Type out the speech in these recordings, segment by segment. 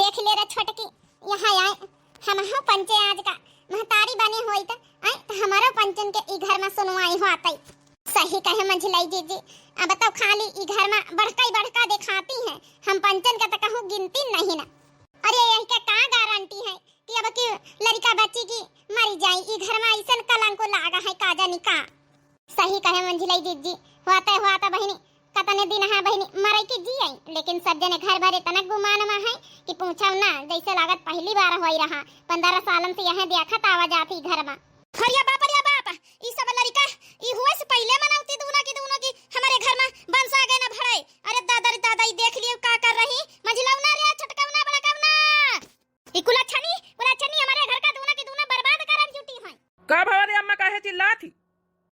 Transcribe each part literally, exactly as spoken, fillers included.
देख ले रे छोटकी, यहाँ आए, हमहू पंचे आज का महतारी बने होइत, आए, त हमरो पंचन के ई घर मा सुनवाई होतई। सही कहे मंझिलाई जीजी, अब तो खाली ई घर मा बढ़का ही बढ़का देखाती हैं, हम पंचन का त कहूँ गिनती नहीं ना। अरे यही के का गारंटी है कि अब की लड़िका बची कि मरी जाई, ई घर मा अइसन कलंको लागा है का जानी का। सही कहे मंझिलाई जीजी, होतै होतै बहिनी, कतने दिन है बहिनी मरई के जियई, लेकिन सब जने घर भरे तनक गुमान मा है कि पूछव ना, जैसे लागत पहली बार होई रहा, पन्द्रह सालन से यहाँ देखत आवा जात ही घर मा। अरे बाप, अरे बाप, ई सब लड़िका, ई हुए से पहिले मनौती दूनो की दूनो की हमरे घर मा बंस आगे न भड़े। अरे दादा रे दादा, ई देख लियो का कर रही, मंझिलौना रे, छोटकौना, बड़कौना। ई कुलच्छनी, कुलच्छनी हमरे घर का दूनो की दूनो बर्बाद करब जुटी हैं। का भवा रे अम्मा, काहे चिल्लात ही?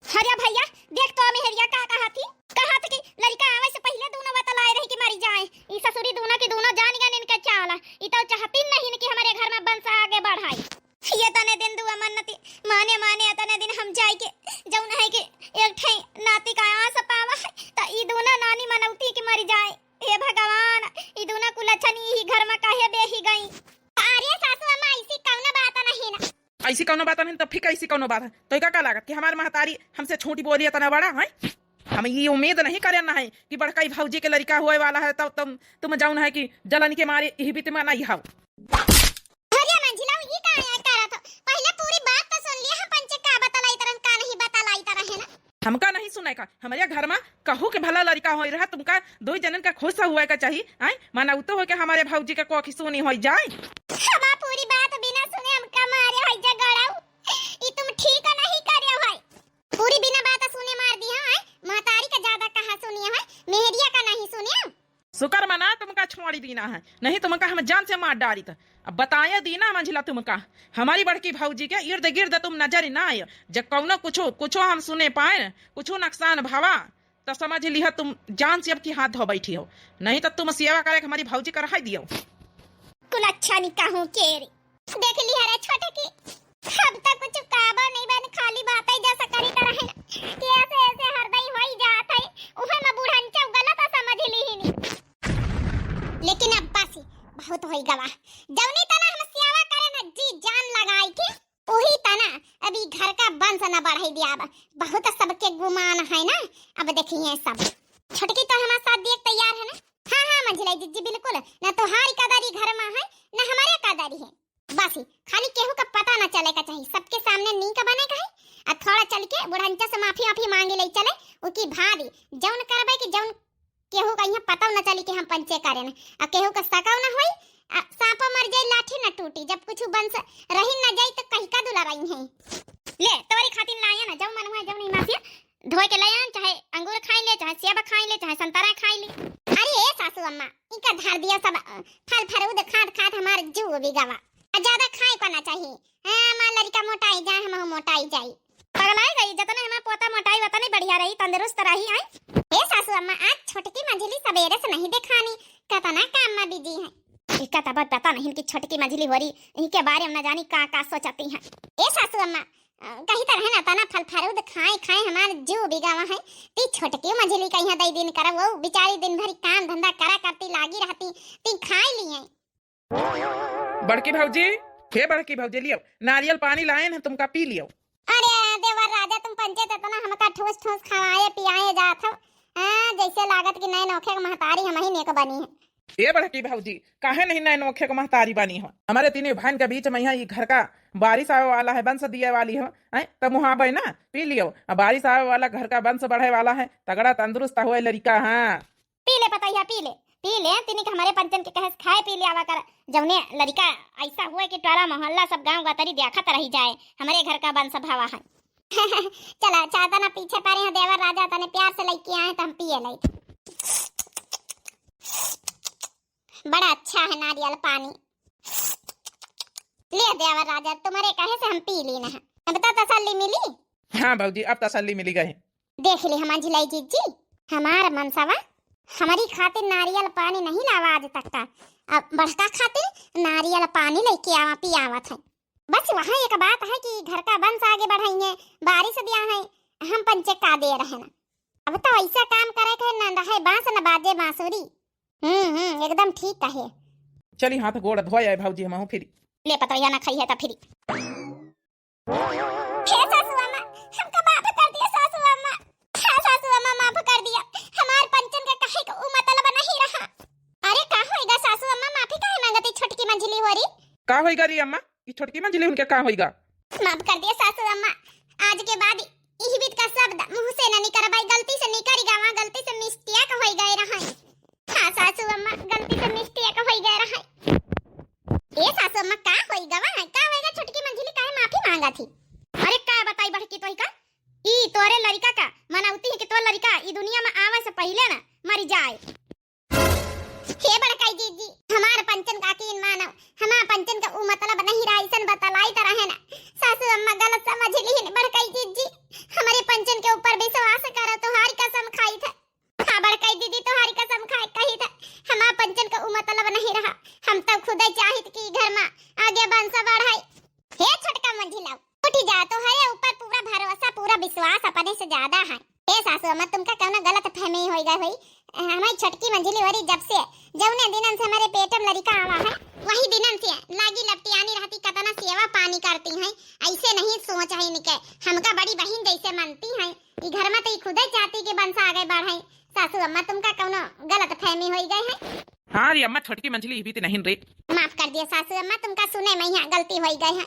अरे भैया, देख तो मेहरिया का कहत ही, कहत कि लड़िका आवे से पहिले दूनो बतलाए रही कि मरी जाए। ई ससुरी दूनो की दूनो जान गए इनके चाल, ई तो चाहती नहीं कि हमरे घर मा बंस आगे बढ़ाई। ये तने दिन दुआ मन्नती माने माने तने दिन हम जाए के जौन है कि एक ठे नाती का आस पावा है, त ई दूनो नानी मनौती कि मरी जाए। हे भगवान, ई दूनो कुलच्छनी ही घर मा काहे बेही गई? अरे सासू अम्मा, ऐसी कौनो बात नहीं ना। ऐसी कौनो बात नहीं, तब फिर कैसी कौनो बात है? तो का, का लागत कि हमार महतारी हमसे छोटी बोली इतना बड़ा है? हम ये उम्मीद नहीं करे ना है कि बड़काई भौजी के लड़िका होए वाला है, तब तुम, तुम जौन है कि जलन के मारे यही बीत मा नहीं हाव। अरे मंझिला, ये का है करत हो? पहले पूरी बात तो सुन लिया, हम पंचे का बतलाई तरन, का नहीं बतलाई तरन है ना। हमका नहीं सुनाई का? हमरे घर मा कहू के भला लड़िका होई रहा, तुमका दुई जनन का खुश हुए का चाही, आय? माना उ तो हो के हमरे भौजी का कोखी सूनी होई जाए। हमार पूरी बात बिना सुने हमका मारे होई जा गड़ाऊ। ई तुम ठीक नहीं करे हो। पूरी बिना बात सुने मार दी हो, आय? महतारी का ज्यादा कहा सुनिए हो, मेहरिया का नहीं सुनिए। शुक्र मना तुमका छोड़ी दीना है, नहीं तुमका हम जान से मार डारित। अब बताए दीना मंझिला तुमका, हमारी बड़की भौजी के इर्द गिर्द तुम नजर ना आए। जब कौनो कुछो, कुछो हम सुने पाए, कुछो नुकसान भवा, त समझ लिहा तुम जान से अब की हाथ धो बैठी हो, नहीं त तुम सेवा करे के हमारी भौजी का रहाई दियो। कुलच्छनी कहूँ के रे। देख ली हरे छोटकी, अब तक कुछ काबो नहीं बन, खाली बातें जैसा करी तरह है ना कि ऐसे ऐसे हरदई होई जात है, उहे में बुढ़न चौ गलत समझ ली ही नहीं। लेकिन अब बस बहुत होई गवा, जौनी तना हम सेवा करे ना जी जान लगाई के, वही तना अभी घर का वंश न बढ़ाई दिया। अब बहुत सबके गुमान है ना, अब देखिए सब। छोटकी तो हमारे साथ दिए तैयार है ना? हाँ, हाँ, मंझिलाई जीजी, बिल्कुल। न तोहारी कदरी घर में है, न हमारे कदरी है। बस ही, खाली केहू का पता न चले का चाही, सबके सामने नीक बने का है। आ थोड़ा चल के बुढ़ंचा से माफी वाफी मांगे ले चले, उकी भाभी, जौन करबे कि जौन केहू का यहाँ पता न चली कि हम पंचे करेन, आ केहू का सकव न होई, आ सांपो मर जाई, लाठी न टूटी, जब कुछ वंश रही न जाई तो कहीं का दुलाराई है। ले, तोरी खातिर लाया ना, जौन मन हुआ, जौन नहीं मासिया, धोए के ले आन, चाहे अंगूर खाई ले, चाहे सेब खाई ले, चाहे संतरा खाई ले। अरे ए सासू अम्मा, इनका धर दिया सब, अ, फल फरूद खात खात हमार जीव भी गवा। आ ज्यादा खाए को ना चाहिए। हाँ, हमार लड़िका मोटाई जाए, हम मोटाई जाई। पगलाई गई, जतने हमार पोता मोटाई, वतने बढ़िया रही, तंदुरुस्त रही, आई। ए सासू अम्मा, आज छोटकी मंझिली सवेरे से नहीं देखानी, कतना काम में बिजी है। इका तब पता नहीं कि छोटकी मंझिली हो रही, इनके बारे में न जानी का का सोचती हैं। ए सासू अम्मा, अ, कही तरह ना तना फल फरूद खाए खाए हमार जीव बिगावा है, ती छोटकी मंझिली का यहाँ दई दिन करा, वो बेचारी दिन भरी काम धंधा करा करती लागी रहती, ती खाए लिए। बड़की भौजी, हे बड़की भौजी, लियो नारियल पानी लाए हैं तुमका, पी लियो। अरे देवर राजा, तुम पंचे त इतना हमका ठूस ठूस खवाए पियाए जात हो, हाँ, जैसे लागत कि नए नोखे के महतारी हम ही नेक बनी है। ए बड़की भौजी, काहे नहीं नए नोखे के महतारी बनी हो? हमारे तीनों बहन के बीच में यहाँ ई घर का बारिश आवे वाला है, वंश दिए वाली हो, हैं? तब मुहाबे ना, पी लियो। अब बारिश आवे वाला, घर का वंश बढ़े वाला है, तगड़ा तंदुरुस्त हुए लड़िका, हाँ। पी ले पतैया, पी ले, पी ले, तिनी के हमारे पंचन के कहे से खाए पी ले आवा कर, जौने लड़िका ऐसा हुए कि टोला मोहल्ला सब गाँव गतरी देखत रही जाए, हमारे घर का वंश भवा है। चला, चाहता ना पीछे पड़े हैं देवर राजा, तने प्यार से लेके आए तो हम पिए ले। बड़ा अच्छा है नारियल पानी। ले देवर राजा, तुम्हारे कहे से हम पी ली ना। अब तो तसल्ली मिली। हाँ भौजी, अब तसल्ली मिली गई। देख ली हमार झिलाई जीजी, हमार मनसवा हमारी खातिर नारियल पानी नहीं लावा आज तक का। अब बड़का खातिर नारियल पानी लेके आवा, पियावत है। बस वहाँ एक बात है कि घर का वंश आगे बढ़ाई है, बारिश दिया है, हम पंचे का दे रहे ना। अब तो ऐसा काम करे के न रहे बांस न बाजे बांसुरी। हम्म, हम्म, एकदम ठीक कहे। चली हाथ गोड़ धोए आए भौजी, हमहू फिरी। ले पतोहिया ना खइहे त फिरी। हे सासू अम्मा, हमका माफ कर दिया सासू अम्मा। हाँ सासू अम्मा, माफ कर दिया। हमार पंचन का कहे का उ मतलब नहीं रहा। अरे का होइगा सासू अम्मा, माफी काहे मांगती छोटकी मंझली होरी? का होइगा रे अम्मा? ई छोटकी मंझली उनके का होइगा? माफ कर दिया सासू अम्मा, आज के बाद इही बीत का शब्द मुंह से न निकरबाई, गलती से निकरी गवा, गलती से mistake होई गए रहे। हाँ सासू अम्मा, गलती से mistake होई गए रहे। ए सासू अम्मा, का होई गवा है? का होइगा? छोटकी मंझली काहे माफी मांगा थी? अरे का बताई बड़की तोही का, ई तोरे लड़का का मनौती है कि तोर लड़का ई दुनिया में आवे से पहिले ना मरी जाए। हे बड़काई जीजी, हमार पंचन का यकीन मानो, हमार पंचन का उ मतलब नहीं रहा, ऐसन बतलाई त रहे ना। सासू अम्मा गलत समझ लिहिन बड़काई जीजी, हमरे पंचन के ऊपर विश्वास करो, तोहारी कसम खाई थे। हाँ बड़काई दीदी, तोहारी कसम खाए कही थे, हमार पंचन का उ मतलब नहीं रहा, हम तो खुदे चाहित कि घर में आगे वंश बढ़ाई। हे छोटका मंझिला, उठी जा, तोहरे ऊपर पूरा भरोसा, पूरा विश्वास अपने से ज्यादा है। हे सासू अम्मा, तुमका कौनो गलत फहमी होई गई होई। हमारी छोटकी मंझिली होरी जब से, जौने दिनन से हमारे पेट में लड़का आवा है, वही दिनन से लागी लपटियानी रहती, कतना सेवा पानी करती हैं। ऐसे नहीं सोच है इनके, हमका बड़ी बहिन जैसे मानती हैं। ई घर में तो ई खुदे चाहती कि वंश आगे बढ़े। सासू अम्मा, तुमका कौनो गलत फहमी होई गई है। हाँ रे अम्मा, छोटकी मंझली ई बीत नहीं रे। माफ कर दिया सासू अम्मा, तुमका सुने में यहाँ गलती होई गई है।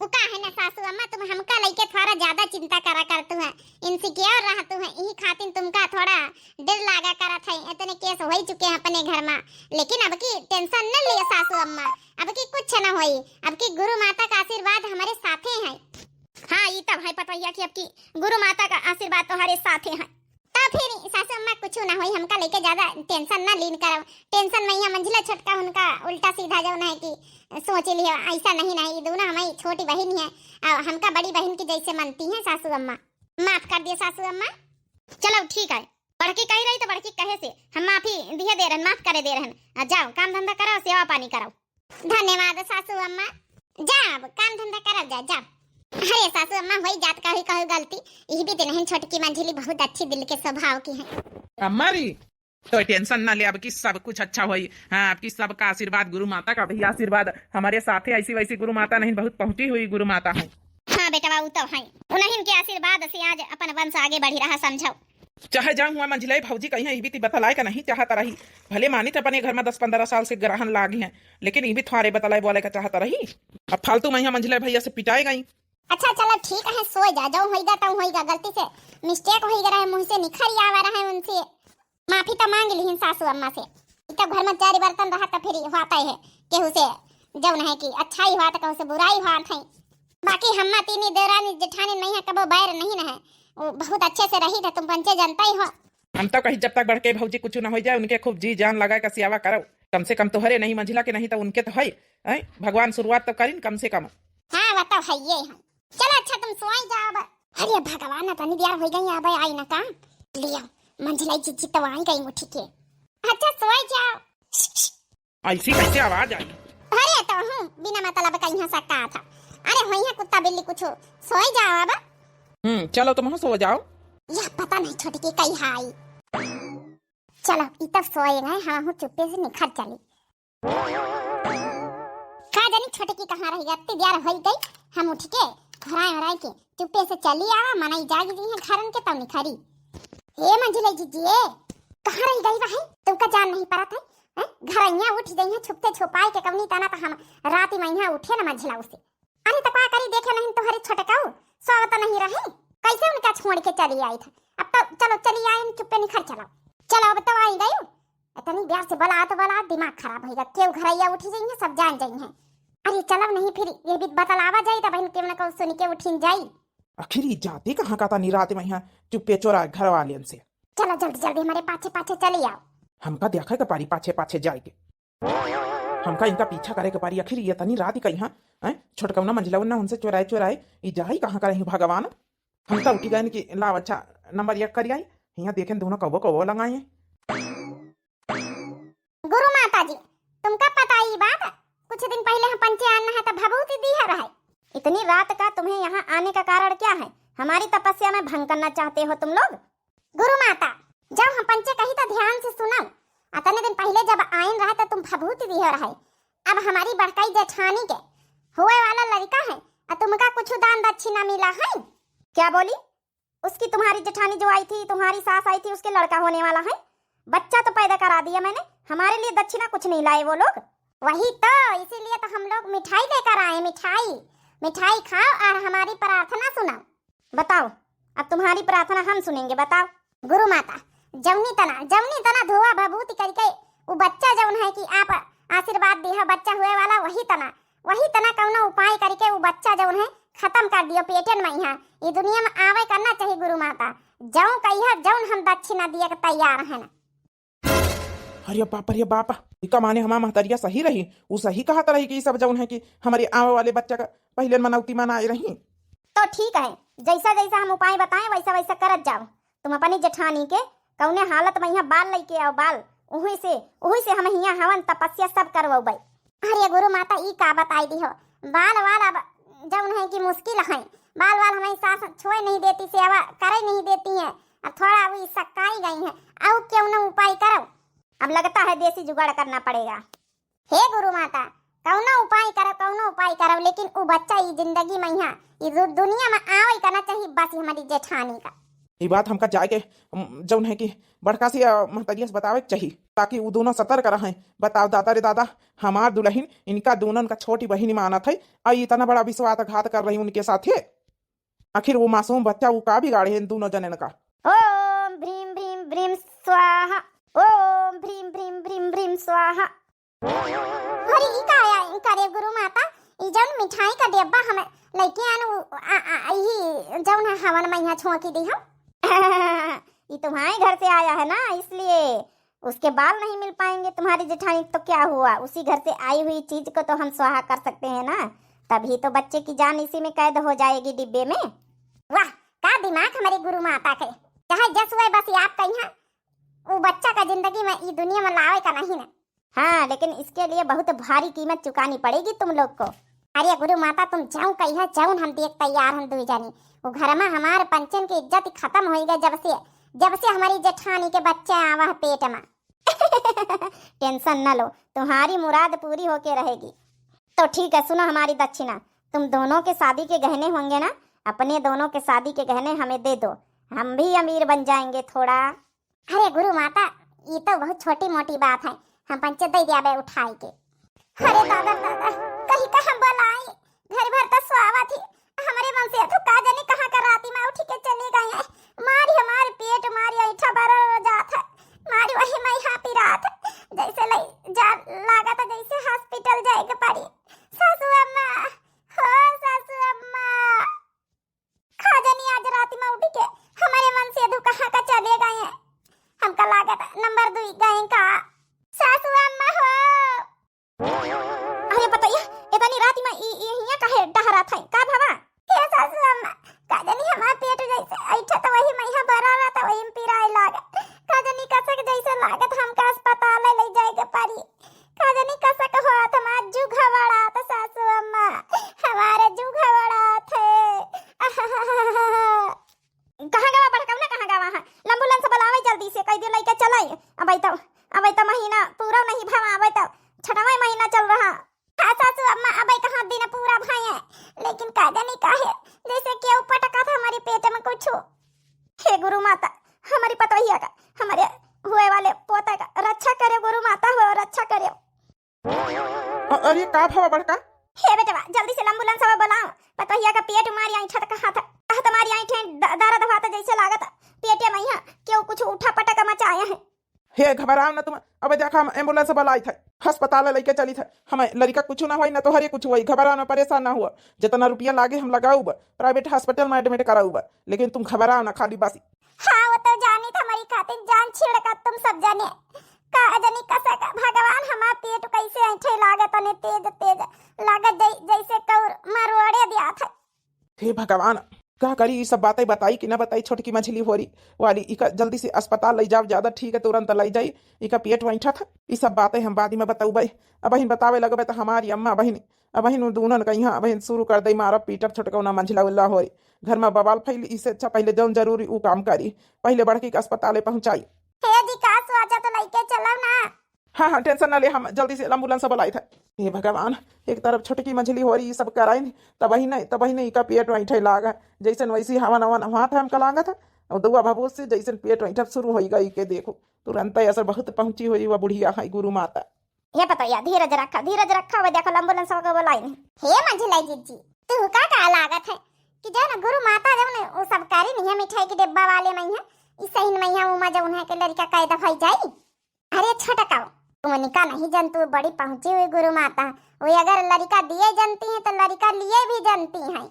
उ का है ना सासू अम्मा, तुम हमका लइके थोड़ा ज्यादा चिंता करा करतू है, insecure रहतू है, यही खातिर तुमका थोड़ा डर लागा करत है। इतने case होई चुके हैं अपने घर में, लेकिन अब की tension न लियो सासू अम्मा, अब की कुछ न होई, अब की गुरु माता का आशीर्वाद हमारे साथे है। हाँ, ई तब है पतोहिया कि अब की गुरु माता का आशीर्वाद तोहरे साथे है। तब फिर सासू अम्मा कुछ ना होई, हमका लेके ज्यादा tension ना लीन करब। Tension में यहाँ मंझिला छोटका उनका उल्टा सीधा जौन है कि सोच लिया, ऐसा नहीं, नहीं, ई दोनों हमारी छोटी बहिन है, और हमका बड़ी बहिन की जैसे मानती हैं सासू अम्मा। माफ कर दिया सासू अम्मा। चलो ठीक है, बड़की कही रही तो बड़की कहे से हम माफी दिए दे रहन, माफ करे दे रहन। आ जाओ काम धंधा करो, सेवा पानी करो। धन्यवाद सासू अम्मा। जा अब काम धंधा करब जा, जा। अरे सासू अम्मा, होई जात का हुई कहू गलती, यही भी दिन है, छोटकी मंझिली बहुत अच्छी दिल के स्वभाव की है। अम्मा री, तो tension ना ले, अब की सब कुछ अच्छा होई। हाँ, अब की सबका आशीर्वाद गुरु माता का भी आशीर्वाद हमारे साथे, ऐसी वैसी गुरु माता नहीं, बहुत पहुँची हुई गुरु माता है। हाँ बेटवा, उ तो है, उन्हीं के आशीर्वाद से आज अपन वंश आगे बढ़ी रहा, समझो। चाहे जाऊँ हुआ मंझिलाई भौजी कहीं ई बीती बतलाए का नहीं चाहत रही, भले मानित अपने घर में दस पन्द्रह साल से ग्रहण लागी हैं, लेकिन ई भी थोड़े बतलाए बोले का चाहत रही। अब फालतू में यहाँ मंझिलाई भैया से पिटाए गई। अच्छा चलो ठीक है, सो जा, जो होइगा तो होइगा, गलती से mistake होइगा रहे, मुँह से निखर आवा रहे उनसे, माफी तो मांग लिहिन सासू अम्मा से। ई तो घर में चारी बर्तन रहा तो फिर होता है, केहू से जौन है कि अच्छाई हुआ तो केहू से बुराई हुआ थे। बाकी हम्मा तीनी देवरानी जेठानी नहीं है, कबो बैर नहीं न है, वो बहुत अच्छे से रही थे, तुम पंचे जनता ही हो। हम तो कही जब तक बड़के भौजी कुछ न हो जाए, उनके खूब जी जान लगा के सेवा करो, कम से कम तोहरे नहीं मंझिला के नहीं तो उनके तो है, हैं? भगवान शुरुआत तो करिन कम से कम। हाँ, वो तो है ये है। चलो अच्छा तुम सोई जाओ अब। अरे भगवान, इतनी देर हो गई, अब आई ना काम। लियो, मंझिलाई जीजी तो आई गई उठी के। अच्छा सोई जाओ। ऐसी कैसे आवाज आई? अरे तो हूँ बिना मतलब का यहाँ से का था। अरे होई है कुत्ता बिल्ली कुछ, सोई जाओ अब। हम्म, चलो तुम सो जाओ। यह पता नहीं छोटकी कई हाई। चलो ई तो सोए गए, हम हूँ चुप्पे से निखर चली। का जानी छोटकी कहाँ रह गई, इतनी देर हो गई। हम उठ के घराए उराए के चुप्पे से चली आवा, मनई जागी दी है घरन के तब निखरी। ए मंझिले जीजी, ए, कहाँ रह गई भाई? तुमका जान नहीं पड़त है, हैं? घरैया उठ गई है छुपते छुपाए के कवनी तना, तो हम रात में यहाँ उठे न मंझिला उसे। अरे तो का करी, देखे नहीं तोहरे छोटकाऊ, सोवत नहीं रही, कैसे उनका छोड़ के चली आई था? अब तो चलो चली आए, चुप्पे निखर चलो। चलो अब तो आई गई, इतनी देर से बलात बलात दिमाग खराब होइगा। केहू घरैया उठी जाइए, सब जान जाइए। अरे चलो नहीं फिर ये भी बतलावा जाई, तब इनके मन को सुन के उठिन जाई। आखिर ई जाती कहाँ का तानी रात में यहाँ चुप्पे चोरा घर वाले से। चलो जल्दी जल्दी हमारे पाछे पाछे चली आओ। हमका देखा के पारी पाछे पाछे जाए के। हमका इनका पीछा करे के पारी। आखिर ये तनी रात ही कहीं, हैं? छोटकौना मंझिला उन्ना उनसे चोराए चोराए ई जाई कहाँ का रही भगवान? हम तो उठी गए कि लाव अच्छा नंबर एक करी आई। हियाँ देखें दोनों कौवो कौवो लंगाए हैं। गुरु माता जी, तुमका पता ई बात? कुछ दिन पहिले हम पंचे आन है तो भभूति दी है रहे। इतनी रात का तुम्हें यहाँ आने का कारण क्या है? हमारी तपस्या में भंग करना चाहते हो तुम लोग? गुरु माता, जब हम पंचे कही तो ध्यान से सुनो। अतने दिन पहिले जब आइन रहे तो तुम भभूति दी है रहे, अब हमारी बड़काई जेठानी के हुए वाला लड़का है, और तुमका कुछ दान दक्षिणा मिला है? क्या बोली? उसकी, तुम्हारी जेठानी जो आई थी, तुम्हारी सास आई थी, उसके लड़का होने वाला है। बच्चा तो पैदा करा दिया मैंने, हमारे लिए दक्षिणा कुछ नहीं लाए वो लोग। वही तो, इसीलिए तो हम लोग मिठाई लेकर आए, मिठाई। मिठाई खाओ और हमारी प्रार्थना सुनो। बताओ, अब तुम्हारी प्रार्थना हम सुनेंगे, बताओ। गुरु माता, जौनी तना, जौनी तना धोआ भभूति करके उ बच्चा जौन है कि आप आशीर्वाद दिया, बच्चा हुए वाला, वही तना, वही तना कौनो उपाय करके उ बच्चा जौन है खत्म कर दियो पेटन में। यहाँ ई दुनिया में आवे करना चाहिए गुरु माता। जौन कहिया, जौन हम दक्षिणा दिए के तैयार हैं। अरे बाप, अरे बाप, इका माने हमार महतरिया सही रही, उ सही कहत रही कि ई सब जौन है कि हमरे आवे वाले बच्चा का पहिले मनौती मनाए रही। तो ठीक है, जैसा जैसा हम उपाय बताएं वैसा वैसा करत जाओ। तुम अपनी जेठानी के कौने हालत में यहाँ बाल लेके आओ, बाल, उही से, उही से हम यहाँ हवन तपस्या सब करवबै। अरे गुरु माता, ई का बताई दी हो, बाल वाल अब जौन है कि मुश्किल है, बाल वाल हमारी सास छुए नहीं देती, सेवा करे नहीं देती है, अब थोड़ा वो सक्काई गई है, अब क्यों न उपाय करो। अब लगता है देसी जुगाड़ करना पड़ेगा। हे गुरु माता, कौनो उपाय करो, कौनो उपाय करो, लेकिन उ बच्चा ई जिंदगी में यहाँ, ई दु-, दुनिया में आवे का ना चाहिए, बस ई हमारी जेठानी का। ई बात हमका जाए के, उम, जौन है कि बड़का से, अ, महतरिया से बतावे के चाहिए, ताकि उ दोनों सतर्क रहें। बताओ दादा रे दादा, हमार दुल्हन इनका दोनों का छोटी बहिन मानत है, और इतना बड़ा विश्वासघात कर रही उनके साथे। आखिर वो मासूम बच्चा, वो का बिगाड़े है इन दोनों जनन का? ओम भ्रीम भ्रीम भ्रीम स्वाहा, ओम भ्रीम भ्रीम भ्रीम भ्रीम स्वाहा। अरे, ई का आया, ई करे गुरु माता, ई जौन मिठाई का डिब्बा हम लेके आन, उ, आ, आ, ई जौन है हवन में यहाँ छोंकी दी हम। ई तुम्हारे घर से आया है ना, इसलिए उसके बाल नहीं मिल पाएंगे तुम्हारी जेठानी, तो क्या हुआ, उसी घर से आई हुई चीज को तो हम स्वाहा कर सकते हैं ना, तभी तो बच्चे की जान इसी में कैद हो जाएगी डिब्बे में। वाह, का दिमाग हमारे गुरु माता के, चाहे जस हुए बस आप कहीं, वो बच्चा का जिंदगी में ई दुनिया में लावे का नहीं ना। हाँ, लेकिन इसके लिए बहुत भारी कीमत चुकानी पड़ेगी तुम लोग को। अरे गुरु माता, तुम जाऊं कहिया, जाऊं हम देख तैयार हम दुई जानी। वो घर में हमारे पंचन की इज्जत खत्म होई गई जब से, जब से हमारी जेठानी के बच्चे आवा है पेट में। टेंशन न लो, तुम्हारी मुराद पूरी होके रहेगी। तो ठीक है, सुनो हमारी दक्षिणा, तुम दोनों के शादी के गहने होंगे ना, अपने दोनों के शादी के गहने हमें दे दो, हम भी अमीर बन जाएंगे थोड़ा। अरे गुरु माता, ई तो बहुत छोटी मोटी बात है, हम पंचे दे दियाबे उठाई के। अरे दादा दादा, कहीं का हम बोलाई, घर भर तो स्वावा थी, हमरे मन से तो का जाने कहाँ का राती में उठी के चली गई है। मारी हमार पेट मारी ऐठा बरर जात है, मारी वही मैं यहाँ पिरात है, जैसे ले जा लागत है जैसे हॉस्पिटल जाए के पड़ी। सासू अम्मा, हो सासू अम्मा। का जानी आज रात में उठ के हमारे मन से अधू कहाँ का चले गए हैं। हमका लागत नंबर दुई गए का। सासू अम्मा हो। अरे पतैया, इतनी रात में ई, ई हियाँ काहे डहरात है? का भवा? हे सासू अम्मा, का जानी हमार पेट जैसे ऐठा तो वही मैहा भरा रहा था, वही में पिराए लागत। का जानी कसक जैसे लागत, हमका अस्पताल ले जाए के पड़ी। का जानी कसक होत, हमार जू घबड़ात सासू अम्मा, हमारे जू घबड़ात है। कहाँ गवा बड़कौना, कहाँ गवा है? एम्बुलेंस बुलावे जल्दी से, कह दे लइके चले। अबै तो, अबै तो महीना पूरा नहीं भवा, अबै तो छठवाँ महीना चल रहा। हाँ सासू अम्मा, अबै कहाँ दिन पूरा भये, लेकिन का जानी काहे जैसे केहू पटकत हमारी पेट में कुछ। हे गुरु माता, हमारी पतोहिया का, हमारे हुए वाले पोता का रक्षा करे गुरु माता हो, रक्षा करे। अ-, अरे का भवा बड़का? हे बेटवा, जल्दी से एम्बुलेंस वाला बुलाओ, पतोहिया का पेट मारी ऐठा तक हाथ, हाथ मारी ऐठे द-, दर्द हुआ तो जैसे लागत पेटे में यहाँ केहू कुछ उठा पटक मचाया है। हे घबराओ ना तुम, अब देखा हम एम्बुलेंस बुलाइत है, अस्पताल लइके चलित है। हमें लड़का कुछ ना होई ना तोहरे कुछ होई, घबराओ ना, परेशान ना हुआ। जितना रुपया लागे हम लगाउब, प्राइवेट हॉस्पिटल में एडमिट कराउब, लेकिन तुम घबराओ ना खाली बस। हाँ, वो तो जानी था हमारी खातिर जान छिड़का तुम सब जाने। का जानी कसक भगवान हमार पेट कैसे ऐठे लागत ने तेज तेज लागत जै-, जैसे कौर मरोड़े दिया था। हे भगवान, का करी, ई सब बातें बताई कि ना बताई, छोटकी मझली होरी वाली, इका जल्दी से अस्पताल ले जाओ, ज्यादा ठीक है, तुरंत ले जाई, इका पेट वैठा था। ई सब बातें हम बाद में बताऊबे, अबहिन बतावे लगबे तो हमारी अम्मा बहिन, अबहिन उन दोनों का यहाँ अबहिन शुरू कर दे मारब पीटब, छोटकौना मंझला उल्ला होरी, घर में बवाल फैली, इससे अच्छा पहले जौन जरूरी ऊ काम करी, पहले बड़की के अस्पताले पहुँचाई। हे जी, का स्वाजा तो लइके चलो ना। हाँ, हाँ, tension ना ले, हम जल्दी से ambulance बुलाई था। हे भगवान, एक तरफ छोटकी मझली होरी, ई सब कराइन, तबही नहीं, तबही नहीं, इका पेट वैठे लागा, जैसन वैसी हवन हवन हाथ हमका लागत है, और दुआ भभूत से जैसन पेट वैठब शुरू होई गई के देखो, तुरंत असर बहुत पहुंची होई, वह बुढ़िया है गुरु माता। हे पतोहिया, धीरज रखा, धीरज रखा, वह देखो ambulance को बुलाई नहीं। हे मझिलाई जिज्जी, तू का का लागत है कि जौन गुरु माता जौन वो सब करी नहीं है मिठाई के डिब्बा वाले में है, इस सही में है उमा जौन है के लड़का कैद हो जाई। अरे छोटका, उनिका नहीं जनतू, बड़ी पहुंची हुई गुरु माता। वो अगर लड़का दिए जनती हैं तो लड़का लिए भी जनती हैं।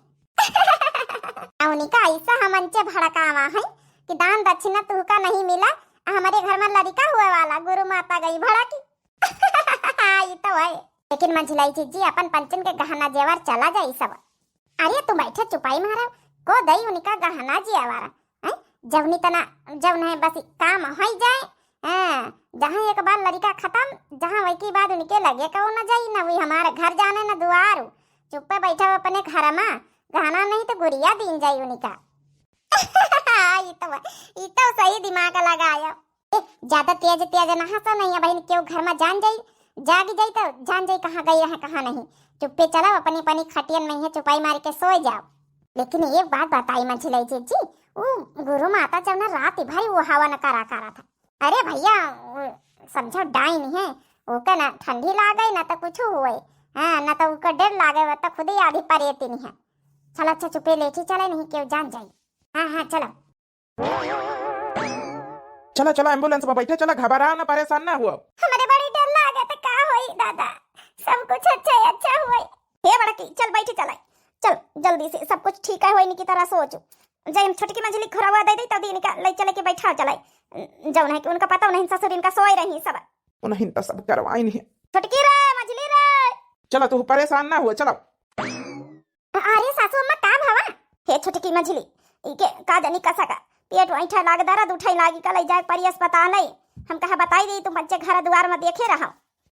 उनिका ऐसा हमन चे भड़कावा है कि दान दक्षिणा तुहका नहीं मिला, हमारे घर में लड़का हुए वाला, गुरु माता गई भड़की। ई तो है, लेकिन मझिलाई जिज्जी अपन पंचन के गहना जेवर चला जाई सब। अरे तू बैठे चुपाई मारा, को दई उनका गहना जेवर, हैं? जवनी तना जौन है बस काम होई जाए, हैं? जहाँ एक बार लड़का खत्म, जहाँ वही के बाद उनके लगे कहो न जाई, न वही हमारे घर जाने न दुआर। चुप्पे बैठा अपने घर में, गहना नहीं तो गुड़िया दीन जाई उनका। ई तो, ई तो सही दिमाग लगाया। ए, ज्यादा तेज तेज ना हंसा नहीं है बहन, केहू घर में जान जाई, जाग जाई तो जान जाई कहाँ गई रहे कहाँ नहीं। चुप्पे चलो अपनी अपनी खटियन में ही चुपाई मार के सोए जाओ। लेकिन एक बात बताई मझिलाई जिज्जी, ऊ गुरु माता जब ना रात भर वो हवन करा करा था। अरे भैया, वो समझो डाइन है, ओके ना ठंडी लागे ना तो कुछ हुए, हाँ ना तो ओके डर लागे, वो तो खुद ही आधी परेतिन है। चलो अच्छा चुप्पे लेठी चले नहीं केहू जान जाई। हाँ हाँ चलो। चला चला ambulance में बैठे चला, घबरा ना परेशान ना हुआ। हमरे बड़ी डर लागे तो का होई दादा, सब कुछ अच्छा ही अच्छा होई। हे बड़की चल बैठी चला, चल जल्दी से सब कुछ ठीक है होई की तरह सोचो। जय हम छोटकी मझिली घुरवा दे दे तो दीन का ले चले के बैठा चला, जौन है कि उनका पता नहीं ससुर इनका सोए रही सब। उन्हें तो सब करवाई नहीं। छोटकी रे मझिली रे। चला तू परेशान ना हुआ चला। अरे सासू अम्मा का भवा? हे छोटकी मझिली, इके का जानी कसा का पेट वैठा लाग दर्द उठाई लागी का ले जाए परी अस्पताल है। हम कहा बताई दी तुम बच्चे घर दुआर में देखे रहो।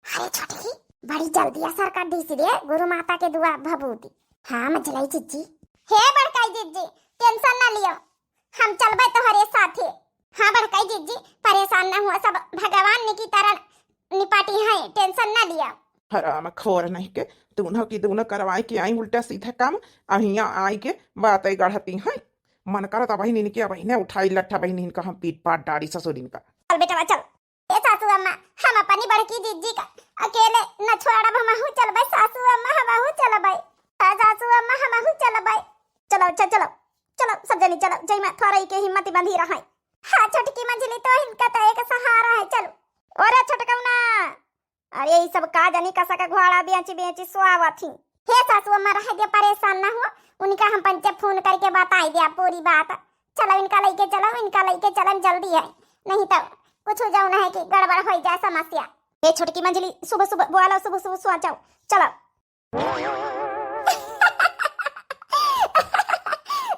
अरे छोटकी बड़ी जल्दी असर कर दी रे गुरु माता के दुआ भभूति। हाँ मझिलाई जिज्जी। हे बड़काई जिज्जी tension ना लियो, हम चलबे तोहरे साथे। हाँ बड़काई जिज्जी परेशान ना हुआ, सब भगवान ने की तरह निपाटी है, tension ना लिया। हराम खोर नहीं के, दोनों की दोनों करवाए के आई उल्टा सीधा काम, अहिया आई के बातें गढ़ती हैं। मन करत अबहिन इनके अबहिने उठाई लट्ठा बहिन इनका हम पीट पाट डारी ससुर इनका। चल बेटवा चल। ए सासू अम्मा, हम अपनी बड़की जिज्जी का अकेले न छोड़ब, हमहू चलबे सासू अम्मा, हमहू चलबे। हाँ सासू अम्मा, हमहू चलबे। चलो अच्छा चलो, चलो सब जनी चलो, जय माँ थोड़ा के हिम्मत बंधी रहे। हाँ छोटकी मझिली तो इनका तो एक सहारा है, चलो। अरे छोटकौना, अरे ई सब का जानी कसा का घोड़ा बेची बेची सुआवत ही। हे सासू अम्मा रह दे, परेशान ना हो, उनका हम पंचे फोन करके बताई दिया पूरी बात। चलो इनका लेके चलो, इनका लेके चलन जल्दी है, नहीं तो कुछ जौन है कि गड़बड़ हो जाए समस्या। हे छोटकी मझिली सुबह सुबह बोला, सुबह सुबह सोचो, चलो।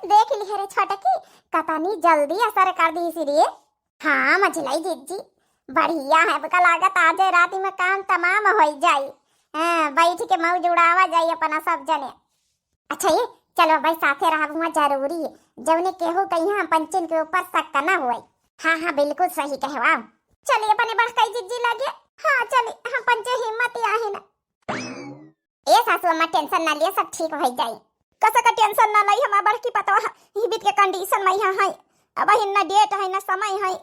देख लिहे रे छोटकी, कतनी जल्दी असर कर दी रे। हाँ मझिलाई जिज्जी, बढ़िया है, हमका लागत आज रात में काम तमाम होई जाई। हाँ, बैठ के मौज उड़ावा जाई अपना सब जने। अच्छा ये चलो भाई साथे रहब हुआ जरूरी है, जौने केहू कहीं हम पंचन के ऊपर शक ना हुए। हाँ हाँ बिल्कुल सही कहवा। चलिए अपने बड़काई जिज्जी लगे। हाँ चलिए हम पंचे हिम्मत ही आहे ना। ए सासू अम्मा tension ना लिया, सब ठीक हो जाई। कसा का tension ना लाई, हमार बड़की पतवा ही बीत के condition में यहाँ है, अबहिन ना date है ना समय है।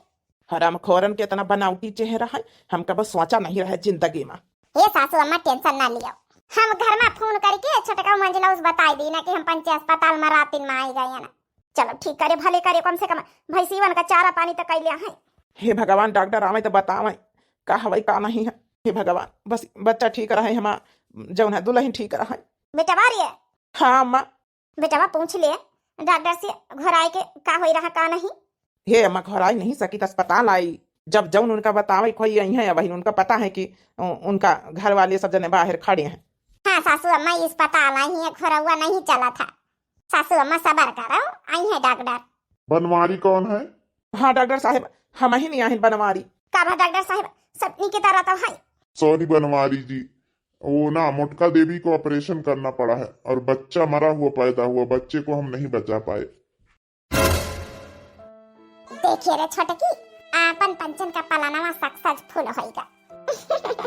हराम खोरन के इतना बनावटी चेहरा है, हम कब सोचा नहीं रहे जिंदगी में। ए सासू अम्मा tension ना लियो, हम घर में फोन करके छोटका मंझिला उस बताई दी ना कि हम पंचे अस्पताल में रातिन में आई गए ना। चलो ठीक करे, भले करे, कम से कम भैंसीवन का चारा पानी तो कैले है। हे भगवान डॉक्टर आवे तो बतावे का हवाई का नहीं है। हे भगवान बस बच्चा ठीक रहे, हमार जौन है दुल्हन ठीक रहे। बेटवा रे। हाँ अम्मा। बेटवा पूछ ले डॉक्टर से घोराए के का होई रहा का नहीं। हे अम्मा घोराई नहीं सकी तो अस्पताल आई, जब जौन उनका बतावे खोई आई है, वही उनका पता है कि उ-, उनका घर वाले सब जने बाहर खड़े हैं। हाँ सासू अम्मा अस्पताल आई है, घोरौआ नहीं चला था। सासू अम्मा सबर करो, आई है डॉक्टर। बनवारी कौन है? हाँ डॉक्टर साहेब, हम ही नहीं आहिन बनवारी। का बा डॉक्टर साहेब, सब नीके तरह तो है। सॉरी बनवारी जी, वो ना मोटका देवी को ऑपरेशन करना पड़ा है और बच्चा मरा हुआ पैदा हुआ, बच्चे को हम नहीं बचा पाए। देखिए रे छोटकी, आपन पंचन का पलानवा सक्सेसफुल होइगा।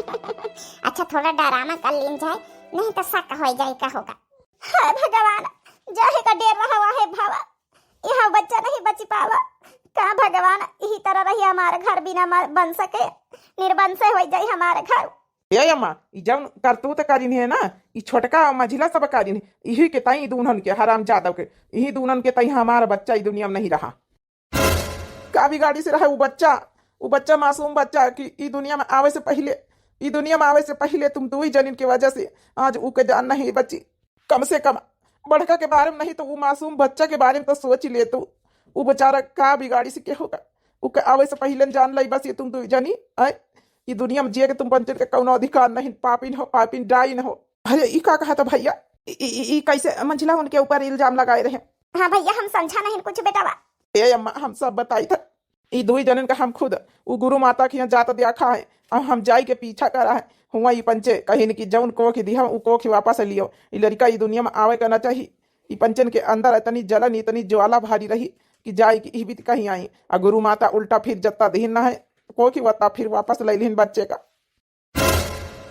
अच्छा, थोड़ा डरामा कर लीन जाए, नहीं तो शक होइ जाए का होगा। हाय भगवान, जाहे का डेर रहा है भावा, यहाँ बच्चा नहीं बची पावा। का भगवान, यही तरह रही हमार घर बिना म-, बन सके, निर्बंस होइ जाए हमार घर। ए अम्मा, ई जौन करतूत करिन है ना, ई छोटका मझिला सब करिन है, इही के ताई दुनन के, हराम जादव के, इही दुनन के ताई हमार बच्चा ई दुनिया में नहीं रहा। का बिगाड़ी से रहा उ बच्चा, उ बच्चा, मासूम बच्चा कि ई दुनिया में आवे से पहिले, ई दुनिया में आवे से पहिले तुम दुई जनिन के वजह से आज उ के जान नहीं बची। कम से कम बड़का के बारे में नहीं तो उ मासूम बच्चा के बारे में तो सोच ले तू। उ बेचारा का बिगाड़ी से के होगा, उ के आवे से पहिले जान लई बस ये तुम दुई जनी। आए, ई दुनिया में जिए के तुम पंचन के कौनो अधिकार नहीं, पापिन हो, पापिन डाइन हो। अरे ई का कहा था भैया, ई, ई, ई, ई कैसे मंझिला उनके ऊपर इल्जाम लगाए रहे? हाँ भैया, हम समझा नहीं कुछ बेटावा। ए अम्मा, हम सब बताई था। ई दुई जनन का हम खुद उ गुरु माता के यहाँ जात देखा है, और हम जाई के पीछा करा है। हुआ ई पंचे कहिन कि जौन कोखी दिहा उ कोखी वापस लियो। ई लड़का ई दुनिया में आवे का ना चाही। ई पंचन के अंदर इतनी जलन, इतनी ज्वाला भारी रही कि जाई कि ई बीत कहीं आई। आ गुरु माता उल्टा फिर जत्ता दिहिन ना है, कोखी वत्ता फिर वापस ले लिहिन बच्चे का।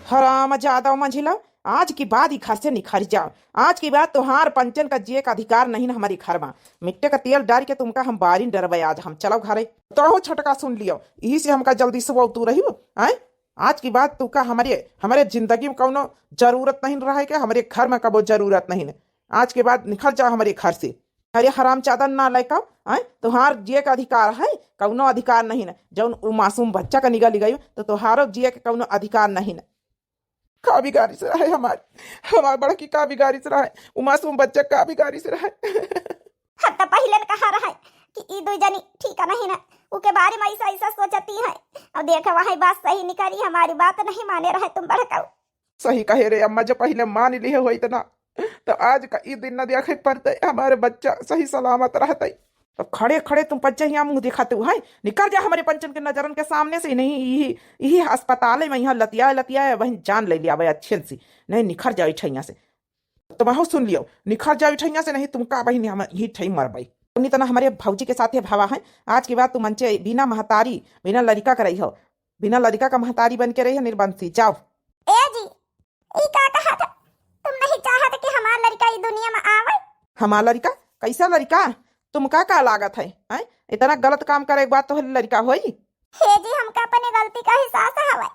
हराम जादव मंझिला, आज के बाद ई घर से निखर जाओ। आज के बाद तोहार पंचन का जिए का अधिकार नहीं न हमारे घर में। मिट्टे का तेल डाल के तुमका हम बारिन डरबे आज हम। चलो घरे। तो हो छोटका सुन लियो, यही से हमका जल्दी सुबह तू रही हो, आए? आज के बाद तुका हमारे, हमारे जिंदगी में कौनो जरूरत नहीं रहे के, हमारे घर में कबो जरूरत नहीं। आज के बाद निखर जाओ हमारे घर से। अरे हरामजादा नालायका, आय, तोहार जिए का अधिकार है, कौनो अधिकार नहीं न। जौन उ मासूम बच्चा का निगल गई, तो तोहारो जिए के कौनो अधिकार नहीं न। का बिगाड़ी से रहे हमार, हमार बड़की का बिगाड़ी से रहे, उ मासूम बच्चा का बिगाड़ी से रहे। हम तो पहिले न कहा रहे कि ई दुई जनी ठीक नहीं न, उके बारे में ऐसा, ऐसा सोचती है। अब देखे वही बात सही निकली, हमारी बात नहीं माने रहे तुम बड़काऊ। सही कहे रे अम्मा, जो पहिले मान लिहे होइत ना, तो आज का ई दिन न देखे पड़ते, हमारे बच्चा सही सलामत रहते। तो खड़े खड़े तुम पंचे हियाँ मुँह दिखाते हो, हैं? निकर जा हमारे पंचन के नजरन के सामने से, नहीं यही, यही अस्पताल में यहाँ लतिया लतिया वहीं जान ले लिया भाई अच्छे से, नहीं निखर जाओ इठैया से। तुम हो सुन लियो, निखर जाओ इठैया से, नहीं तुमका बहिन हम यही ठई मरबई। उन्हीं तना हमारे भौजी के साथे भावा है, आज के बाद तुम मंचे बिना महतारी, बिना लड़का के रही हो, बिना लड़का का महतारी बन के रही है निर्बंसी, जाओ। ए जी, ई का कहा था? तुम नहीं चाहत कि हमार लड़का ई दुनिया में आवे? हमार लड़का? कैसा लड़का? तुमका का लागत है, हैं? इतना गलत काम करे के बाद तो लड़का होई? हे जी, हमका अपने गलती का एहसास हवे।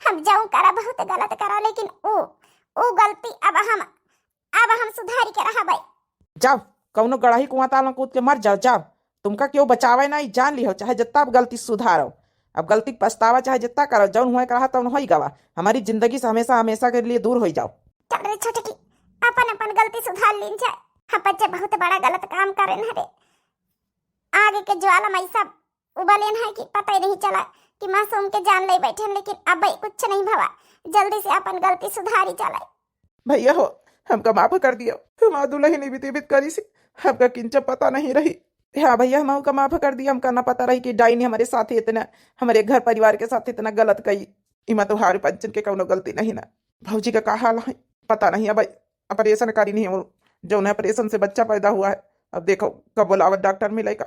हम जौन करा बहुत गलत करा, लेकिन ऊ, ऊ गलती अब हम, अब हम सुधारी के रहबे। जाओ, कौनो गड़ही कुआं ताल में कूद के मर जाओ, जाओ। तुमका केहू बचावे ना, ई जान लिहो, चाहे जितना अब गलती सुधारो। अब गलती के पछतावा चाहे जितना करो, जौन हुए कहा तौन होई गवा। हमारी जिंदगी से हमेशा, हमेशा के लिए दूर होई जाओ। चल रे छोटकी, अपन, अपन गलती सुधार लीन जाए। हम बच्चे बहुत बड़ा गलत काम करेन हरे। आगे के ज्वाला में सब उबलेन है कि पता ही नहीं चला कि मासूम के जान ले बैठेन, लेकिन अब कुछ नहीं भवा। जल्दी से अपन गलती सुधारी चले। भैया हो, हमका माफ कर दियो, हमार दुलहिन इबित इबित करी से, हमका किंचा पता नहीं रही। हाँ भैया, हम का माफ कर दिया, हमका ना पता रही कि डाइन हमारे साथ इतना, हमारे घर परिवार के साथ इतना गलत कई। इमा तोहार पंचन के कौनो गलती नहीं ना। भौजी का का हाल है पता नहीं। अब ऑपरेशन करी नहीं, वो जौन ऑपरेशन से बच्चा पैदा हुआ है, अब देखो कब बोलावत डॉक्टर मिलेगा।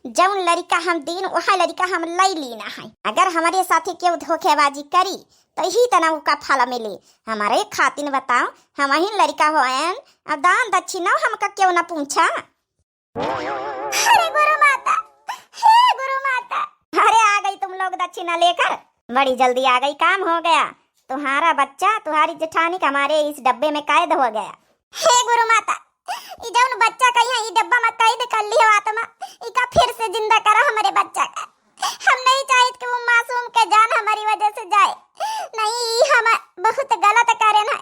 जौन लड़का हम दीन, वह लड़का हम लई लीना है। अगर हमारे साथे केहू धोखेबाजी करी, तो यही तना ओका फल मिली। हमारे खातिन बताओ, हम ही लड़का होएन, अब दान दक्षिणा हमका केहू ना पूछा। अरे गुरु माता, हे गुरु माता। अरे आ गई तुम लोग दक्षिणा लेकर, बड़ी जल्दी आ गई, काम हो गया। तुम्हारा बच्चा, तुम्हारी जेठानी का हमारे इस डब्बे में कैद हो गया। हे गुरु माता, ई जौन बच्चा का यहाँ ई डब्बा में कैद कर लियो आत्मा, इका फिर से जिंदा करा हमारे बच्चा का। हम नहीं चाहित कि वो मासूम के जान हमारी वजह से जाए। नहीं, ई हम बहुत गलत करेन है।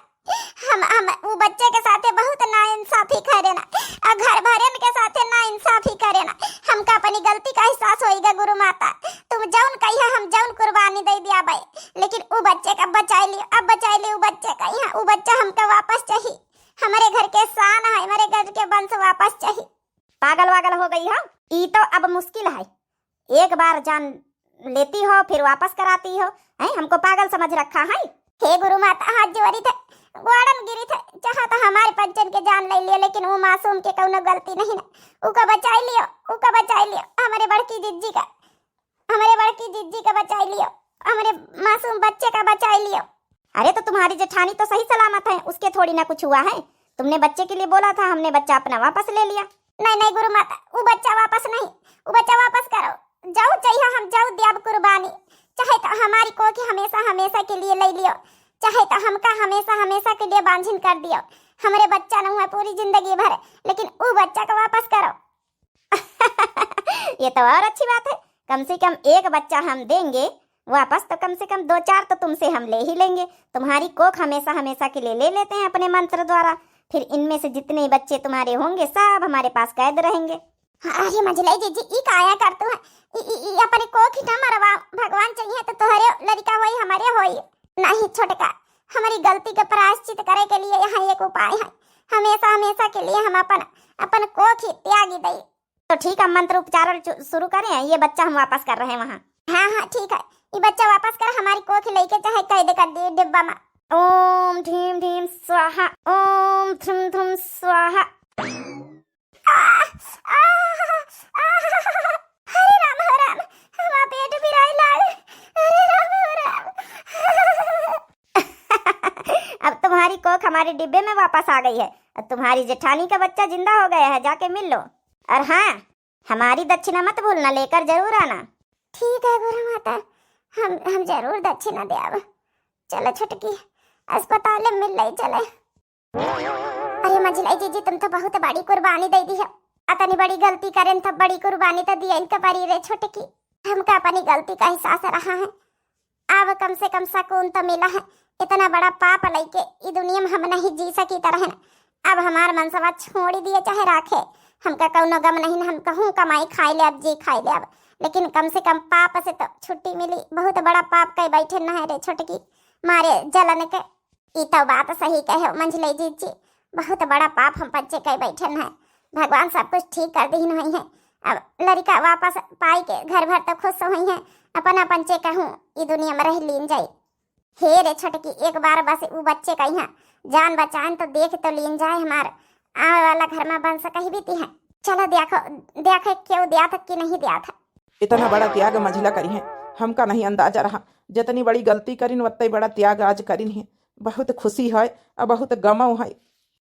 हम, हम वो बच्चे के साथे बहुत नाइंसाफी करेन, और घर भरेन के साथे नाइंसाफी करेन। हमका अपनी गलती का एहसास होइगा गुरु माता। तुम जौन कहिया हम जौन कुर्बानी दे दिया भाई, लेकिन वो बच्चे का बचाई लियो, अब बचाई लियो वो बच्चे का। यहाँ वो बच्चा हमका वापस चाहिए। हमारे घर के शान है, हमारे घर के वंश वापस चाहिए। पागल वागल हो गई हो, ई तो अब मुश्किल है। एक बार जान लेती हो, फिर वापस कराती हो, हैं? हमको पागल समझ रखा है। हे गुरु माता, हाथ जोड़ी थे, गोड़न गिरी थे, चाहा तो हमारे पंचन के जान ले लियो, लेकिन वो मासूम के कौनो गलती नहीं ना। उका बचाई लियो, उका बचाई लियो, हमारे बड़की जिज्जी का। हमरे बड़की जिज्जी का बचाई लियो, हमरे मासूम बच्चे का बचाई लियो। अरे, तो तुम्हारी जेठानी तो सही सलामत है, उसके थोड़ी ना कुछ हुआ है। तुमने बच्चे के लिए बोला था, हमने बच्चा अपना वापस ले लिया। नहीं, नहीं गुरु माता, वो बच्चा वापस नहीं, वो बच्चा वापस करो। जाऊ चाहिए, हम जाऊ द्याब कुर्बानी, चाहे तो हमारी कोख हमेशा हमेशा के लिए ले लियो, चाहे तो हमका हमेशा हमेशा के लिए बांझिन कर दियो। हमरे बच्चा न हुआ पूरी जिंदगी भर, लेकिन वो बच्चा का वापस करो। ये तो और अच्छी बात है, कम से कम एक बच्चा हम देंगे वापस, तो कम से कम दो चार तो तुमसे हम ले ही लेंगे। तुम्हारी कोख हमेशा हमेशा के लिए ले लेते हैं अपने मंत्र द्वारा, फिर इनमें से जितने बच्चे तुम्हारे होंगे, सब हमारे पास कैद रहेंगे। अरे मझिलाई जीजी, ई काया करतू है? ई, ई, ई अपने कोख ही न मरवा, भगवान चाहिए तो तोहरे लड़का होई, हमारे होई। नहीं छोटका, हमारी गलती के प्रायश्चित करे के लिए यहाँ एक उपाय है। हमेशा हमेशा के लिए हम अपन, अपन कोख ही त्यागी दई। तो ठीक है, मंत्र उच्चारण चु-, शुरू करें। ये बच्चा हम वापस कर रहे हैं वहाँ। हाँ, हाँ, ठीक है, ये बच्चा वापस कर, हमारी कोख लेके चाहे कैद कर दिए डिब्बा में। ओम ढीम ढीम स्वाहा, ओम थ्रुम थ्रुम स्वाहा। आ, आ, आ, हरे राम, हरे राम, हमारा पेट पिराए लाग। अरे राम, हरे राम। अब तुम्हारी कोख हमारे डिब्बे में वापस आ गई है। अब तुम्हारी जेठानी का बच्चा जिंदा हो गया है, जाके मिल लो। और हाँ, हमारी दक्षिणा मत भूलना, लेकर जरूर आना। ठीक है गुरु माता, हम, हम जरूर दक्षिणा देब। चलो छोटकी, अस्पताल में मिल लई चले। अरे मझिलाई जीजी, तुम तो बहुत बड़ी कुर्बानी दे दी है। अतनी बड़ी गलती करेन, तब बड़ी कुर्बानी तो दिया इनके परी रे छोटकी। हमका अपनी गलती का एहसास रहा है, अब कम से कम सुकून तो मिला है। इतना बड़ा पाप लइके ई दुनिया में हम नहीं जी सकी तरह न। अब हमार मनसवा छोड़ी दिए चाहे राखे, हमका कौनो गम नहीं न, हम कहूँ कमाई खाई ले अब, जी खाई ले अब, लेकिन कम से कम पाप से तो छुट्टी मिली। बहुत बड़ा पाप कई बैठे न है रे छोटकी, मारे जलन के। ई तो बात सही कहे मंझले जीजी, बहुत बड़ा पाप हम बच्चे कई बैठे न है। भगवान सब कुछ ठीक कर दीन हुई है। अब लड़का वापस पाई के घर भर तो खुश हुई है, अपन अपन चे कहूँ ई दुनिया में रह लीन जाई। हे रे छोटकी, एक बार बस उ बच्चे का यहाँ जान बचाएन तो देख तो लीन जाए हमार आवे वाला घर में वंश कही बीती है। चलो देखो, देखे क्यों दिया था कि नहीं दिया था। इतना बड़ा त्याग मझिला करी है, हमका नहीं अंदाजा रहा। जितनी बड़ी गलती करिन, उतनी बड़ा त्याग आज करिन है। बहुत खुशी है और बहुत गमो है।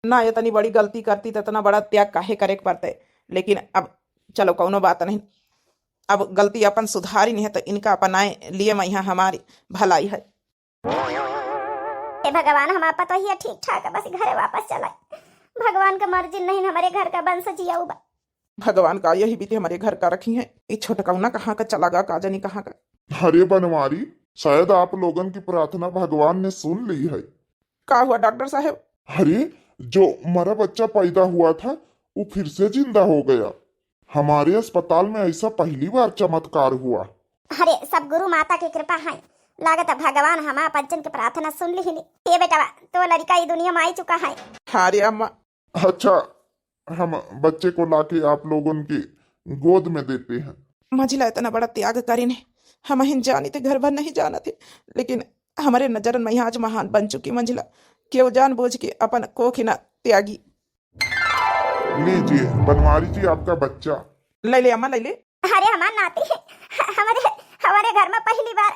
ना इतनी बड़ी गलती करती तो इतना बड़ा त्याग काहे करे के पड़ते। लेकिन अब चलो, कौनो बात नहीं। अब गलती अपन सुधारी नहीं है तो इनका अपनाए लिए मैं यहाँ हमारी भलाई है। हे भगवान, हमार पतोहिया ठीक ठाक है, बस घरे वापस चला। भगवान का मर्जी नहीं, हमारे घर का वंश जिया बा। भगवान का यही बीते हमारे घर का रखी है। ये छोटकौना कहाँ का चला गा, का जानी कहाँ का। अरे बनवारी, शायद आप लोगन की प्रार्थना भगवान ने सुन ली है। का हुआ डॉक्टर साहब? अरे, जो मरा बच्चा पैदा हुआ था, वो फिर से जिंदा हो गया। हमारे अस्पताल में ऐसा पहली बार चमत्कार हुआ। अरे, सब गुरु माता की कृपा है। लागत है भगवान हमार पंचन की प्रार्थना सुन लिहिन। हे बेटवा, तो लड़का ई दुनिया में आई चुका है। हाँ रे अम्मा। अच्छा, हम बच्चे को लाके आप लोगन की गोद में देते हैं। मझिला इतना बड़ा त्याग करिन है, हम हिन जानी थे, घर भर नहीं जाना थे, लेकिन हमारे नजरन में आज महान बन चुकी मझिला। केहू जान बूझ के अपन कोख ना त्यागी। लीजिए बनवारी जी, आपका बच्चा। ले ले अम्मा, ले ले। अरे हमार नाती है, हमारे, हमारे घर में पहली बार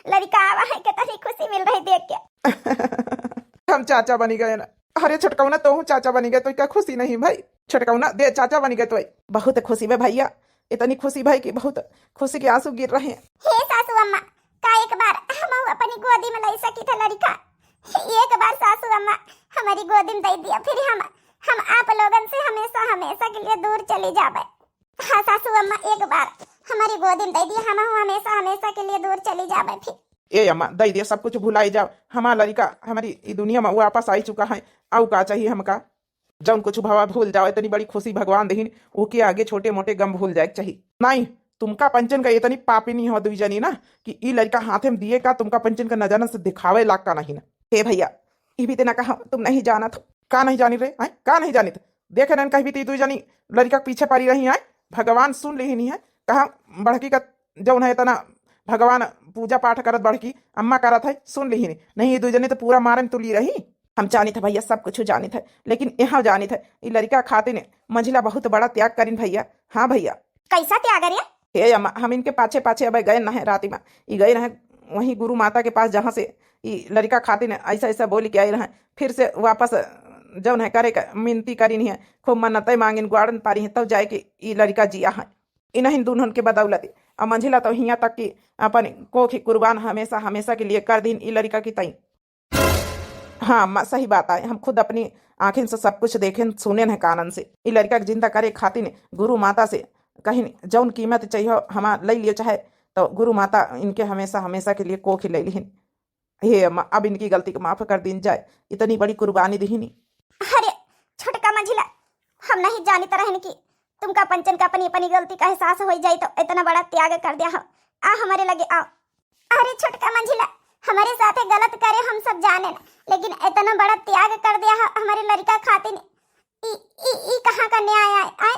लड़का आवा है, कितनी खुशी मिल रही देख के। हम चाचा बनी गए ना। अरे छोटकौना, तोहू चाचा बनी गए तो का खुशी नहीं भाई? छोटकौना दे, चाचा बनी गए तो। बहुत खुशी बे भैया, इतनी खुशी भाई कि बहुत खुशी के आंसू गिर रहे हैं। हे सासू अम्मा, का एक बार हम अपनी गोदी में ले सकी थे लड़का? एक बार सासू अम्मा हमारी गोदी में दे दिया, फिर हम, हम आप लोगन से हमेशा, हमेशा के लिए दूर चली जाबे। हाँ सासू अम्मा, एक बार हमारी गोदी में दे दिया, हम हमेशा, हमेशा के लिए दूर चली जाबे फिर। ए अम्मा, दे दिया, सब कुछ भुलाई जाओ। हमार लड़का हमारी ई दुनिया में वापस आई चुका है, आऊ का चाहिए हमका? जौन कुछ भवा भूल जाओ, इतनी बड़ी खुशी भगवान देहिन, ओके आगे छोटे मोटे गम भूल जाए के चाहिए। नहीं, तुमका पंचन का इतनी पापी नहीं हो दुई जनी ना कि ई लड़का हाथे में दिए का तुमका पंचन का नजरन से दिखावे लाग का नहीं ना। हे भैया, ई भी तेना कहा तुम नहीं जानत हो। का नहीं जानी रे, हैं? का नहीं जानित? देखे नन कहीं भी ती दुई जनी लड़का के पीछे पड़ी रही हैं। भगवान सुन लिहिनी है, कहा बड़की का जौन है इतना भगवान पूजा पाठ करत बड़की अम्मा करत है, सुन लिहिनी। नहीं, ई दुई जनी तो पूरा मारे में तुली रही। हम जानित है भैया, सब कुछ जानित है, लेकिन यहाँ जानित है, ई लड़का खातिर मझिला बहुत बड़ा त्याग करिन भैया। हाँ भैया। कैसा त्याग रे? हे अम्मा, हम इनके पाछे पाछे अब गए न है राती मा, ई गए रहे वहीं गुरु माता के पास, जहाँ से ई लड़िका खातिन ऐसा ऐसा बोल के आए रहे। फिर से वापस जौन है करे का मिनती करिन है, खूब मन्नतें मांगिन, ग्वाड़न पारी है, तब जाए के ई लड़िका जिया है। इन्हीं दुन्हन के बदौलत। और मंझिला तो हियाँ तक कि अपन कोख कुर्बान हमेशा हमेशा के लिए कर दीन ई लड़िका की तई। हाँ अम्मा, सही बात आए, हम खुद अपनी आँखिन से सब कुछ देखेन सुनेन है कानन से। ई लड़िका के जिंदा करे खातिन गुरु माता से कहिन, जौन कीमत चाहिए हमार ले लिए चाहे, तो गुरु माता इनके हमेशा हमेशा के लिए कोख ले लिहिन। हे अम्मा, अब इनकी गलती को माफ कर दीन जाए, इतनी बड़ी कुर्बानी दिहिनी। अरे छोटका मंझिला, हम नहीं जानित रहन कि तुमका पंचन का अपनी अपनी गलती का एहसास हो जाई तो इतना बड़ा त्याग कर दिया हो। आ हमारे लगे आओ। अरे छोटका मंझिला, हमारे साथे गलत करे हम सब जाने ना, लेकिन इतना बड़ा त्याग कर दिया हो हमारे लड़िका खातिन। ई ई ई कहाँ का न्याय आए? आए,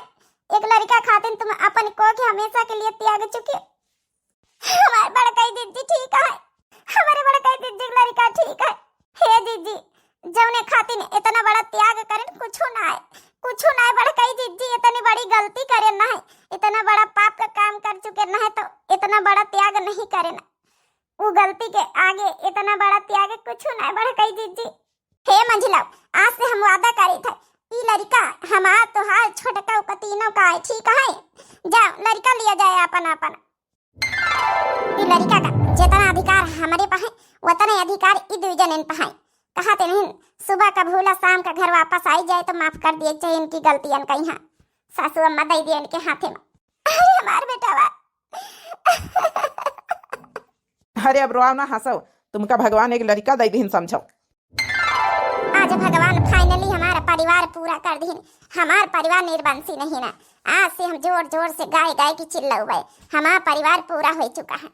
एक लड़िका खातिन तुम अपन कोख हमेशा के लिए त्याग चुके। हमार बड़कई जिज्जी ठीक है, हमारे बड़कई जिज्जी के लड़िका ठीक है। हे जिज्जी, जौने खातिन इतना बड़ा त्याग करेन कुछू ना है, कुछू ना है बड़कई जिज्जी, इतनी बड़ी गलती करेन ना है, इतना बड़ा पाप का काम कर चुके ना है तो इतना बड़ा त्याग नहीं करेन। वो गलती के आगे इतना बड़ा त्याग कुछू ना है बड़कई जिज्जी। हे मंझिला, आज से हम वादा करी थे, ई लड़िका हमार तोहार छोटका का तीनों का है, ठीक है? जाओ लड़िका लिया जाए अपन अपन। ई लड़िका का जितना अधिकार हमरे पा है, उतना ही अधिकार ई दुई जनन पा है। कहा ते नहीं, सुबह का भूला शाम का घर वापस आई जाए तो माफ कर दिए चाहिए इनकी गलतियन का। यहाँ सासू अम्मा दे दिए इनके हाथे में। अरे हमार बेटावा। अरे अब रोआव ना, हंसो, तुमका भगवान एक लड़िका दे दिहिन समझो। आज भगवान finally हमारा परिवार पूरा कर दिहिन। हमार परिवार निर्वंशी नहीं ना। आज से हम जोर जोर से गाय गाय की चिल्लाउबे। हमार परिवार पूरा हो चुका है।